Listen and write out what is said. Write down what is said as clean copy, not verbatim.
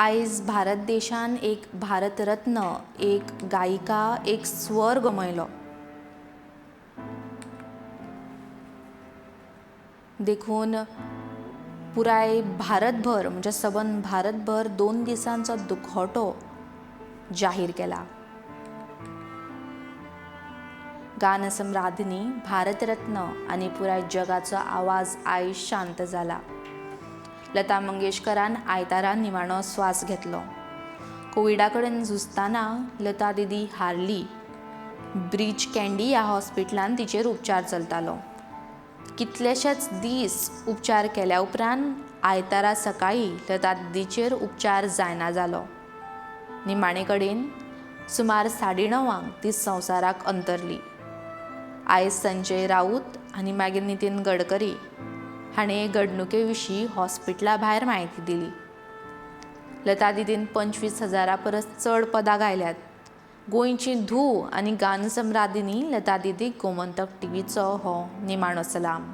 आयज भारत देशान एक भारतरत्न, एक गायिका, एक स्वर गमयलो. देखून पुराय भारतभर म्हणजे सबंद भारतभर 2 दिसांचो दुखवटो जाहीर केला. गानसम्राज्ञी, भारतरत्न आनी पुराय जगाचो आवाज आयज शांत जाला. लता मंगेशकरान आयतारा निमाणो स्वास घेतलो. कोविडा कडेन झुजतना लता दिदी हारली. ब्रीच कँडी ह्या हॉस्पिटलांत तिचेर उपचार चलतालो. कितलेशेच दीस उपचार केल्या उपरांत आयतारा सकाळीं लता दिदीचेर उपचार जायना जालो. निमाणे कडेन सुमार 9:30 ती संवसाराक अंतरली. आयज संजय राऊत आनी मागीर नितीन गडकरी हाणें घडणुके विशीं हॉस्पिटला भायर म्हायती दिली. लता दिदीन 25,000 परस चड पदां गायल्यात. गोंयची धूव आनी गानसम्राज्ञी लता दिदीक गोमंतक टीव्हीचो हो निमाणो सलाम.